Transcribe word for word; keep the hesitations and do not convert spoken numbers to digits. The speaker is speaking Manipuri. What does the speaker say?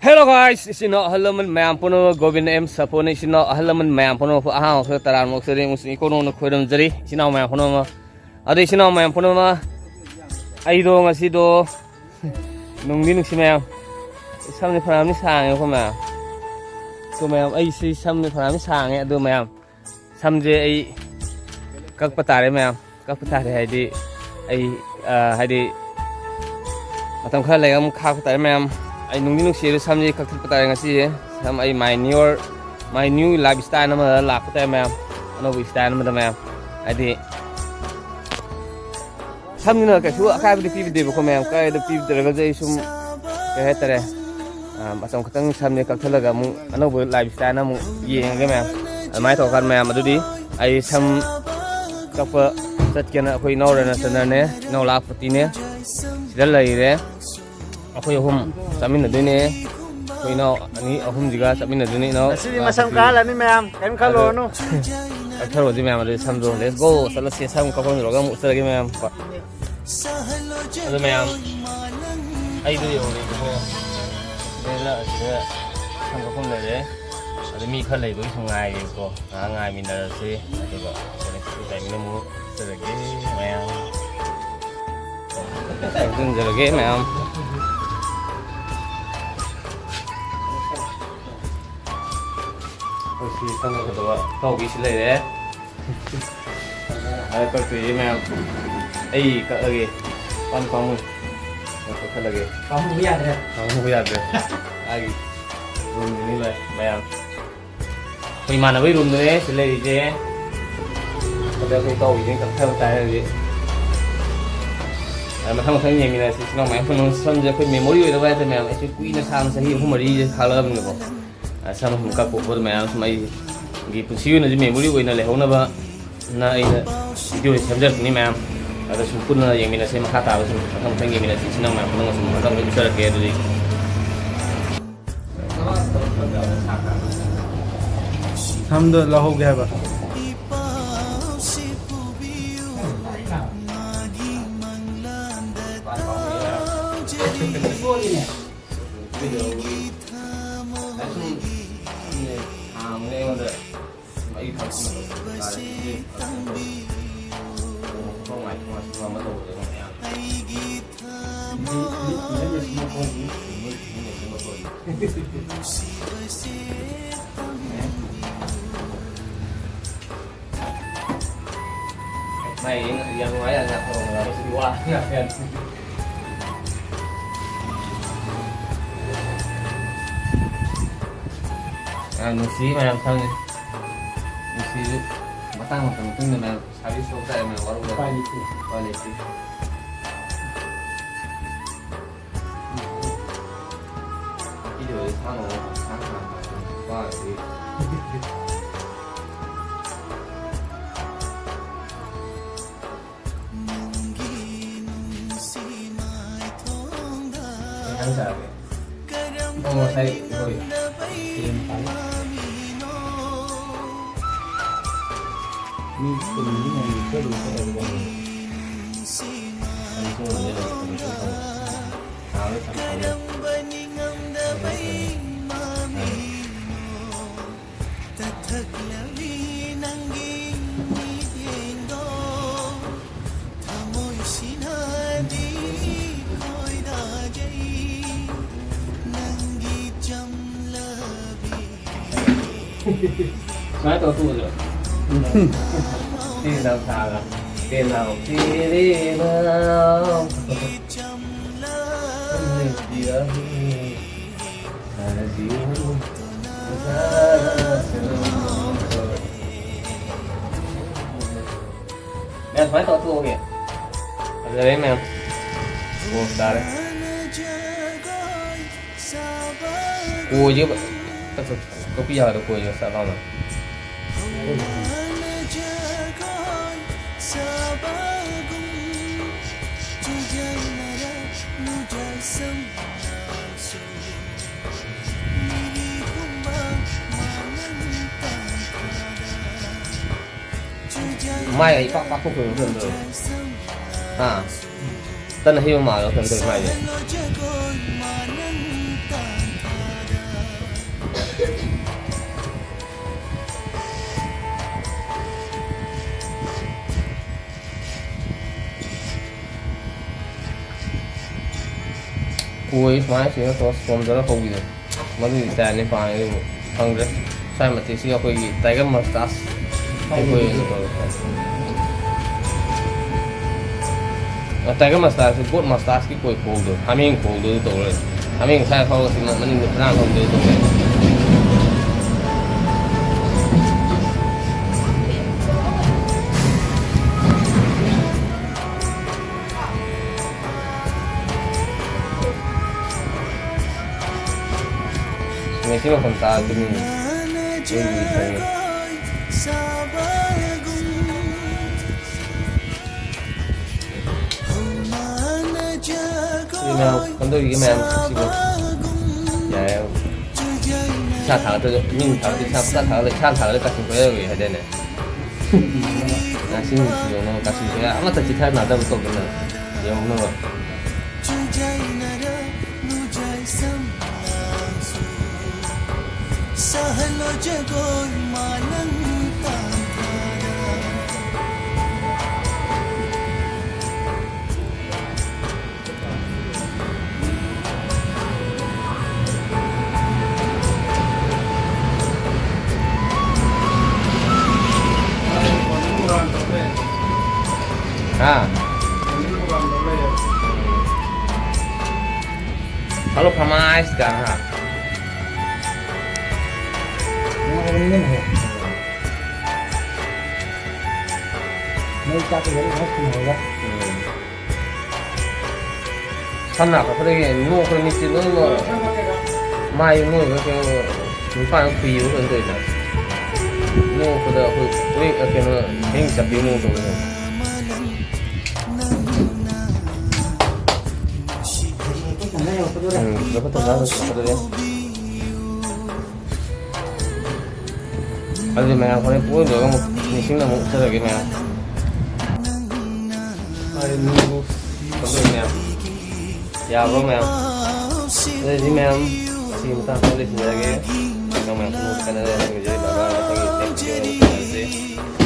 Hello guys, ꯏꯆꯤꯟ ꯏꯅꯥꯎ ꯑꯍꯜ ꯂꯃꯟ ꯃꯌꯥꯝ ꯄꯨꯝꯅꯃꯛ, ꯒꯣꯕꯤꯟꯗ ꯑꯦꯝ ꯁꯥꯄꯣꯟꯅ ꯏꯆꯤꯟ ꯏꯅꯥꯎ ꯑꯍꯜ ꯂꯃꯟ ꯃꯌꯥꯝ ꯄꯨꯝꯅꯃꯛꯄꯨ ꯑꯍꯥꯟꯕ ꯃꯛꯇꯗ ꯇꯔꯥꯝꯅ ꯑꯣꯛꯆꯔꯤ ꯑꯃꯁꯨꯡ ꯏꯀꯣꯛ ꯅꯣꯛꯅ ꯈꯣꯏꯔꯝꯖꯔꯤ꯫ ꯏꯆꯤꯟ ꯏꯅꯥꯎ ꯃꯌꯥꯝ ꯄꯨꯝꯅꯃꯛ, ꯑꯗꯣ ꯏꯆꯤꯟ ꯏꯅꯥꯎ ꯃꯌꯥꯝ ꯄꯨꯝꯅꯃꯛ, ꯑꯩꯗꯣ ꯉꯁꯤꯗꯣ ꯅꯨꯡꯗꯤ ꯅꯨꯡꯁꯤ ꯃꯌꯥꯝ, ꯁꯝꯁꯦ ꯐꯅꯌꯥꯝꯗꯤ ꯁꯥꯡꯉꯦꯀꯣ ꯃꯌꯥꯝ꯫ ꯑꯗꯣ ꯃꯌꯥꯝ, ꯑꯩꯁꯤ ꯁꯝꯁꯦ ꯐꯅꯌꯥꯝꯗꯤ ꯁꯥꯡꯉꯦ꯫ ꯑꯗꯣ ꯃꯌꯥꯝ, ꯁꯝꯁꯦ ꯑꯩ ꯀꯛꯄ ꯇꯥꯔꯦ ꯃꯌꯥꯝ, ꯀꯛꯄ ꯇꯥꯔꯦ ꯍꯥꯏꯗꯤ, ꯑꯩ, ꯑ, ꯍꯥꯏꯗꯤ, ꯃꯇꯝ ꯈꯔ ꯂꯩꯔꯒ ꯑꯃꯨꯛ ꯈꯥꯛꯄ ꯇꯥꯔꯦ ꯃꯌꯥꯝ꯫ ꯑꯩ ꯅꯨꯡꯗꯤ ꯅꯨꯡꯁꯤ ꯑꯗꯨ ꯁꯝꯁꯦ ꯀꯛꯊꯠꯄ ꯇꯥꯔꯦ ꯉꯁꯤꯁꯦ꯫ ꯁꯝ ꯑꯩ my new, my new life style ꯑꯃꯗ ꯂꯥꯛꯄ ꯇꯥꯔꯦ ꯃꯌꯥꯝ, ꯑꯅꯧꯕ style ꯑꯃꯗ ꯃꯌꯥꯝ꯫ ꯍꯥꯏꯗꯤ, ꯁꯝꯁꯤꯅ ꯀꯩꯁꯨ ꯑꯀꯥꯏꯕꯗꯤ ꯄꯤꯕꯤꯗꯦꯕꯀꯣ ꯃꯌꯥꯝ, ꯑꯀꯥꯏꯕꯗꯤ ꯄꯤꯕꯤꯗ꯭ꯔꯒꯁꯨ ꯑꯩ ꯁꯨꯝ, ꯀꯩ ꯍꯥꯏꯇꯥꯔꯦ, ꯑ, ꯃꯇꯝ ꯈꯛꯇꯪ ꯁꯝꯁꯦ ꯀꯛꯊꯠꯂꯒ ꯑꯃꯨꯛ ꯑꯅꯧꯕ life style ꯑꯃ ꯑꯃꯨꯛ ꯌꯦꯡꯉꯒꯦ ꯃꯌꯥꯝ꯫ ꯑꯗꯨꯃꯥꯏꯅ ꯇꯧꯔꯀꯥꯟꯗ ꯃꯌꯥꯝ, ꯑꯗꯨꯗꯤ ꯑꯩ ꯁꯝ ꯀꯛꯄ ꯆꯠꯀꯦꯅ ꯑꯩꯈꯣꯏ ꯏꯅꯥꯎ ꯔꯅꯆꯟꯗ꯭ꯔꯅꯦ, ꯏꯅꯥꯎ ꯂꯥꯛꯄꯇꯤꯅꯦ, ꯁꯤꯗ ꯂꯩꯔꯦ꯫ ꯑꯩꯈꯣꯏ ꯑꯍꯨꯝ ꯆꯠꯃꯤꯟꯅꯗꯣꯏꯅꯦ꯫ ꯑꯩꯈꯣꯏ ꯏꯅꯥꯎ ꯑꯅꯤ ꯑꯍꯨꯝꯁꯤꯒ ꯆꯠꯃꯤꯟꯅꯗꯣꯏꯅꯦ ꯏꯅꯥꯎ꯫ ꯉꯁꯤꯗꯤ ꯃꯁꯝ ꯀꯥꯍꯜꯂꯅꯤ ꯃꯌꯥꯝ, ꯀꯩꯝ ꯈꯜꯂꯨꯔꯅꯨ꯫ ꯀꯛꯊꯔꯨꯔꯁꯤ ꯃꯌꯥꯝ, ꯑꯗꯨꯗꯤ ꯁꯝꯗꯣ let's go, ꯆꯠꯂꯁꯤ꯫ ꯁꯝ ꯀꯛꯐꯝ ꯌꯧꯔꯒ ꯑꯃꯨꯛ ꯎꯠꯆꯔꯒꯦ ꯃꯌꯥꯝ꯫ ꯑꯗꯨ ꯃꯌꯥꯝ, ꯑꯩꯗꯣ ꯌꯧꯔꯦꯕꯀꯣ꯫ ꯁꯤꯗ, ꯁꯤꯗ ꯁꯝ ꯀꯛꯐꯝ ꯂꯩꯔꯦ꯫ ꯑꯗ ꯃꯤ ꯈꯔ ꯂꯩꯕꯒꯤ ꯁꯨꯝ ꯉꯥꯏꯔꯦꯕꯀꯣ꯫ ꯉꯥꯏꯍꯥꯛ ꯉꯥꯏꯃꯤꯟꯅꯔꯁꯤ꯫ ꯑꯗꯨꯒ ꯍꯣꯔꯦꯟ ꯇꯥꯏꯃꯤꯡ ꯑꯃꯨꯛ ꯆꯠꯂꯒꯦ ꯃꯌꯥꯝ꯫ ꯆꯪꯁꯤꯟꯖꯔꯒꯦ ꯃꯌꯥꯝ꯫ ꯑꯩꯈꯣꯏ ꯁꯤ ꯆꯪꯒꯗꯕ ꯊꯥꯎꯒꯤꯁꯤ ꯂꯩꯔꯦ꯫ ꯑꯗ ꯀꯛꯇꯣꯏꯁꯦ ꯃꯌꯥꯝ, ꯑꯩ ꯀꯛꯑꯒꯦ꯫ ꯄꯥꯝꯃꯨ ꯄꯥꯝꯃꯨ꯫ ꯑꯩ ꯀꯛꯊꯠꯂꯒꯦ꯫ ꯄꯥꯝꯃꯨ ꯌꯥꯗ꯭ꯔꯦ꯫ ꯄꯥꯝꯃꯨ ꯌꯥꯗ꯭ꯔꯦ꯫ ꯑꯩꯒꯤ ꯔꯨꯝꯁꯤꯅꯤ ꯂꯣꯏ ꯃꯌꯥꯝ꯫ ꯑꯩꯈꯣꯏ ꯏꯃꯥꯟꯅꯕꯒꯤ ꯔꯨꯝꯗꯨꯅꯦ ꯁꯤ ꯂꯩꯔꯤꯁꯦ꯫ ꯑꯗ ꯑꯩꯈꯣꯏ ꯏꯇꯥꯎꯕꯤꯁꯤꯅ ꯀꯛꯊꯕ ꯇꯥꯔꯦ ꯍꯧꯖꯤꯛ꯫ ꯑꯗ ꯃꯊꯪ ꯃꯊꯪ ꯌꯦꯡꯃꯤꯟꯅꯔꯁꯤ꯫ ꯏꯆꯤꯟ ꯏꯅꯥꯎ ꯃꯌꯥꯝ ꯄꯨꯝꯅꯃꯛ ꯁꯝꯁꯦ ꯑꯩꯈꯣꯏ memory ꯑꯣꯏꯅꯕ ꯍꯥꯏꯇꯥꯔꯦ ꯃꯌꯥꯝ꯫ ꯑꯩꯁꯨ ꯀꯨꯏꯅ ꯁꯥꯡꯅ ꯆꯍꯤ ꯑꯍꯨꯝ ꯃꯔꯤꯁꯦ ꯈꯥꯛꯂꯛꯑꯕꯅꯤꯅꯀꯣ꯫ ꯑ, ꯁꯝ ꯁꯨꯝ ꯀꯛꯄ ꯈꯣꯠꯄ ꯃꯌꯥꯝ ꯁꯨꯝ ꯑꯩꯒꯤ ꯄꯨꯟꯁꯤꯒꯤ ꯑꯣꯏꯅꯁꯨ memory ꯑꯣꯏꯅ ꯂꯩꯍꯧꯅꯕꯅ ꯑꯩꯅ video ꯁꯦꯝꯖꯔꯛꯄꯅꯤ ꯃꯌꯥꯝ꯫ ꯑꯗ ꯁꯨꯝ ꯄꯨꯟꯅ ꯌꯦꯡꯃꯤꯟꯅꯁꯦ, ꯃꯈꯥ ꯇꯥꯕ ꯁꯨꯝ ꯃꯊꯪ ꯃꯊꯪ ꯌꯦꯡꯃꯤꯟꯅꯁꯤ꯫ ꯏꯆꯤꯟ ꯏꯅꯥꯎ ꯃꯌꯥꯝ ꯄꯨꯝꯅꯃꯛ ꯁꯨꯝ ꯃꯊꯪ ꯃꯊꯪ ꯎꯠꯆꯔꯛꯀꯦ ꯑꯗꯨꯗꯤ꯫ ꯁꯝꯗꯣ ꯂꯧꯍꯧꯒꯦ ꯍꯥꯏꯕ꯫ ꯑꯩ ꯁꯨꯝ ꯍꯥꯡꯕꯅꯦ ꯑꯩꯉꯣꯟꯗ꯫ ꯑꯩ ꯊꯕꯛ ꯑꯃ ꯇꯧꯔꯦ꯫ ꯑꯃ ꯇꯧꯕꯗ ꯃꯌꯥꯝ꯫ ꯃꯥꯏ ꯌꯥꯝ ꯅꯨꯡꯉꯥꯏ, ꯌꯥꯝ ꯅꯨꯡꯉꯥꯏ꯫ ꯁꯤꯗꯤ ꯋꯥ ꯉꯥꯡ ꯌꯥꯗꯦ꯫ ꯌꯥꯝ ꯅꯨꯡꯁꯤ ꯃꯌꯥꯝ ꯈꯪꯉꯦ꯫ ꯅꯨꯡꯁꯤꯁꯨ ꯃꯇꯥꯡ ꯃꯇꯝ ꯃꯇꯨꯡ ꯏꯟꯅ ꯃꯌꯥꯝ ꯁꯥꯔꯚꯤꯁ ꯇꯧ ꯇꯥꯔꯦ ꯃꯌꯥꯝ ꯋꯥꯔꯧꯕ꯫ ꯎꯄꯥꯏ ꯂꯩꯇꯦ꯫ ꯎꯄꯥꯏ ꯂꯩꯇꯦ꯫ ꯚꯤꯗꯤꯑꯣꯁꯦ ꯁꯥꯡꯅ ꯁꯥꯡꯅ ꯁꯥꯡꯅ ꯄꯥꯔꯗꯤ꯫ ꯀꯩ ꯏꯟꯁꯥꯡ ꯆꯥꯔꯒꯦ? ꯑꯣ, ꯉꯁꯥꯏ ꯑꯩꯈꯣꯏ ꯌꯦꯟ ꯆꯥꯏ꯫ ꯃꯤ ꯀꯨꯟꯃꯨꯛ ꯂꯩꯔꯝꯃꯤ, ꯑꯩꯈꯣꯏ ꯑꯗꯨꯝ ꯆꯠꯂꯦꯕꯀꯣ꯫ ꯑꯗꯨ ꯆꯠꯂꯨꯔꯦ, ꯑꯗꯨ ꯆꯠꯂꯨꯔꯦ꯫ ꯍꯥꯎꯋꯦ, ꯌꯥꯝ ꯍꯥꯎꯋꯦ꯫ ꯇꯊꯛꯂꯕꯤ ꯅꯪꯒꯤ ꯃꯤꯠꯌꯦꯡꯗꯣ ꯊꯃꯣꯏꯁꯤꯅꯗꯤ ꯈꯣꯏꯗꯥꯖꯩ, ꯅꯪꯒꯤ ꯆꯝꯂꯕꯤ꯫ ꯁꯨꯃꯥꯏꯅ ꯇꯧꯔ ꯇꯣꯛꯑꯁꯤꯔꯣ? ꯁꯤ ꯅꯝꯊꯥꯒ꯫ ꯄꯦꯟꯅ ꯄꯦꯔꯦꯅ꯫ ꯆꯝꯂꯕꯤ꯫ ꯃꯌꯥꯝ ꯁꯨꯃꯥꯏꯅ ꯇꯧꯔ ꯇꯣꯛꯑꯒꯦ꯫ ꯐꯖꯔꯦ ꯃꯌꯥꯝ꯫ ꯑꯣ, ꯇꯥꯔꯦ꯫ ꯀꯣꯏꯁꯦ ꯀꯛꯄ ꯌꯥꯒꯗ꯭ꯔꯥ, ꯀꯣꯏꯁꯦ ꯆꯠ ꯂꯥꯎꯅ? ꯃꯥꯏꯒ ꯏꯄꯥꯛ ꯄꯥꯛꯊꯣꯛꯈ꯭ꯔꯕ ꯀꯩꯅꯣꯝ ꯇꯧꯋꯦ꯫ ꯑꯥ꯫ ꯇꯟꯅ ꯍꯩꯕ ꯃꯥꯜꯂꯣ ꯀꯩꯅꯣ ꯇꯧꯋꯦ ꯃꯥꯏꯁꯦ꯫ ꯀꯣꯏ ꯁꯨꯃꯥꯏꯅ ꯁꯤꯅ ꯇꯧꯔ ꯁꯣꯝꯗꯅ ꯍꯧꯈꯤꯗꯣꯏꯅꯤ꯫ ꯃꯗꯨꯒꯤ ꯇꯥꯏꯝꯅꯤ ꯄꯥꯡꯉꯤꯗꯨꯕꯨ ꯐꯪꯗ꯭ꯔꯦ꯫ ꯁ꯭ꯋꯥꯏ ꯃꯇꯦꯛꯁꯤꯒ ꯑꯩꯈꯣꯏꯒꯤ ꯇꯥꯏꯒꯔ ꯃꯁꯇꯥꯁ ꯑꯩꯈꯣꯏ ꯑꯣꯏꯅ ꯇꯧꯔꯦ꯫ ꯇꯥꯏꯒꯔ ꯃꯁꯇꯥꯁꯁꯦ ꯒꯣꯠ ꯃꯁꯇꯥꯁꯀꯤ ꯀꯣꯏ ꯈꯣꯡꯗꯣ, ꯍꯥꯃꯦꯡ ꯈꯣꯡꯗꯣ ꯑꯗꯨ ꯇꯧꯔꯦ꯫ ꯍꯥꯃꯦꯡ ꯁ꯭ꯋꯥꯏ ꯐꯥꯎꯕꯁꯤ ꯃꯅꯤꯡꯗ ꯐꯅꯥ ꯊꯧꯗꯣꯏ ꯇꯧꯔꯦ꯫ ꯃꯦꯁꯤ ꯃꯈꯣꯟ ꯇꯥꯔꯗꯤ ꯃꯤ ꯂꯣꯏ ꯈꯪꯉꯦ꯫ ꯁꯤ ꯃꯌꯥꯝ ꯀꯝꯗꯧꯔꯤꯒꯦ ꯃꯌꯥꯝ ꯁꯤꯕꯨ? ꯌꯥꯔꯦ꯫ ꯏꯁꯥ ꯊꯥꯒꯠꯇ꯭ꯔꯁꯨ ꯃꯤꯅ ꯊꯥꯒꯠꯇ꯭ꯔꯁꯨ ꯏꯁꯥ ꯄꯪꯊꯥ ꯊꯥꯒꯠꯂꯦ, ꯏꯁꯥꯅ ꯊꯥꯒꯠꯂꯦ ꯀꯥꯆꯤꯟ ꯀꯣꯏꯔ ꯂꯩ ꯍꯥꯏꯗꯥꯏꯅꯦ? ꯉꯁꯤ ꯅꯨꯃꯤꯠꯁꯤ ꯌꯦꯡꯉꯣ, ꯀꯥꯆꯤꯟ ꯀꯣꯏꯔ ꯑꯃꯠꯇ ꯆꯤꯊ ꯅꯥꯗꯕ ꯇꯧꯗꯅ ꯌꯦꯡꯉꯨꯅꯕ꯫ ꯍꯥ? ꯍꯜꯂꯣ, ꯐꯃꯥꯏꯁ ꯀ ꯍꯥ? ꯅꯨꯡꯉꯥꯏꯕꯅꯤꯅꯦ꯫ ꯃꯩ ꯆꯥꯛꯄ ꯂꯣꯏꯔꯒ ꯉꯥꯏꯍꯥꯛ ꯁꯥꯟꯅꯔꯒ꯫ ꯎꯝ꯫ ꯁꯝꯅ ꯍꯥꯞꯄꯗꯒꯤ ꯅꯣꯛꯄꯗ ꯃꯤꯠꯁꯦ ꯂꯣꯏꯅꯃꯛ ꯃꯥꯏ ꯅꯣꯏꯕ ꯀꯩꯅꯣ ꯅꯨꯄꯥꯅ ꯈꯨꯏꯕ ꯀꯩꯅꯣ ꯇꯧꯋꯤꯗ꯫ ꯅꯣꯛꯄꯗ ꯑꯩꯈꯣꯏ ꯂꯣꯏ ꯀꯩꯅꯣ ꯍꯌꯤꯡ ꯆꯞꯄꯤ ꯃꯑꯣꯡ ꯇꯧꯕꯗꯣ꯫ ꯎꯝ, ꯂꯧꯈꯠ ꯇꯧꯖꯥ ꯑꯗꯨꯝ ꯂꯧꯈꯠꯂꯒꯦ꯫ ꯑꯗꯨꯗꯤ ꯃꯌꯥꯝ ꯍꯣꯔꯦꯟ ꯄꯨꯡ ꯂꯣꯏꯔꯒ ꯑꯃꯨꯛ ꯅꯤꯡꯁꯤꯡꯅ ꯑꯃꯨꯛ ꯎꯠꯆꯔꯒꯦ ꯃꯌꯥꯝ꯫ ꯍꯣꯏ, ꯅꯤꯡꯕꯨ ꯀꯝꯗꯧꯔꯤ ꯃꯌꯥꯝ? ꯌꯥꯕ꯭ꯔꯣ ꯃꯌꯥꯝ? ꯑꯗꯨꯗꯤ ꯃꯌꯥꯝ, ꯑꯁꯤꯒꯤ ꯃꯇꯥꯡꯗ ꯂꯣꯏꯁꯤꯟꯖꯔꯒꯦ꯫ ꯃꯌꯥꯝ ꯃꯌꯥꯝ ꯄꯨꯟꯅ ꯀꯥꯟꯅꯔꯦ, ꯊꯝꯖꯔꯦ, bye bye, ꯃꯊꯪꯒꯤ next video ꯑꯃꯨꯛ ꯊꯦꯡꯅꯔꯁꯤ꯫